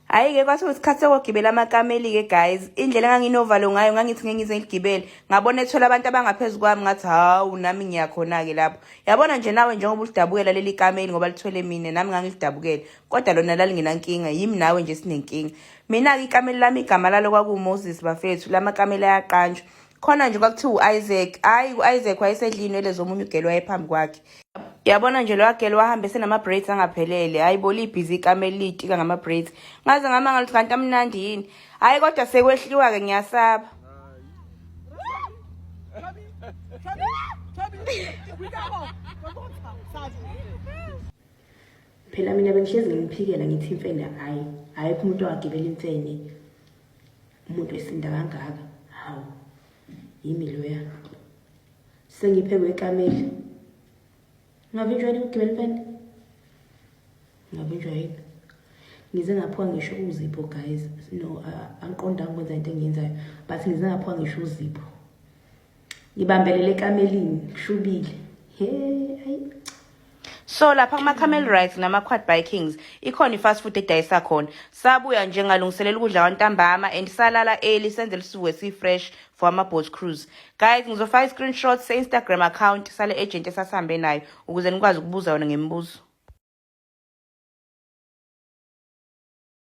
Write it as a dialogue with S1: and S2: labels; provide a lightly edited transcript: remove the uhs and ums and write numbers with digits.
S1: Hhayi-ke kwase kuyisikhathi sokugibela amakameli-ke guys. Indlela enganginovalo ngayo ngangithi ngeke ngize ngiligibele. Ngabona ethola abantu abangaphezu kwami ngathi hawu nami ngiyakhona-ke lapho. Yabona nje nawe njengoba ulidabukela leli kameli ngoba lithwele mina nami ngangilidabukela. Kodwa lona lalingenankinga yimi nawe nje sinenkinga. Mina-ke ikameli lami igama lalo kwakuwuMoses bafethu lamakameli ayaqanjwa. Khona nje kwakuthiwa u-Isaac. Hhayi u-Isaac wayesedla iy'nwele zomunye ugelo wayephambi kwakhe. Yabona nje lowa girl wahambe esenama-braids angaphelele. Hhayi bo libhizi ikameli liyitika ngama-braids. Ngaze ngamangala ukuthi kanti amnandi yini. Hhayi kodwa sekwehliwa-ke ngiyasaba.
S2: Phela mina bengihlezi ngimphikela ngithi imfene hhayi ayikho umuntu owagibela imfene umuntu esinda kangaka hawu yimi loya sengiphekwe ekameli ngavinjwa yini ukugibela imfene ngavinjwa yini ngize ngaphuka ngisho uzipho guys no angiqondanga ukwenza into engiyenzayo but ngize ngaphuka ngisho uzipho ngibambelele ekamelini kushubile he ayi.
S1: So lapha kuma-camel rides nama-quad bikings ikhona i-fast food edayisa khona. Sabuya nje ngalungiselela ukudla kwantambama and salala early senzele sivuke si-fresh for ama-boat cruise. Guys, ngizofaka i-screenshot se-Instagram account sale agent esasihambe nayo ukuze nikwazi ukubuza yona ngemibuzo.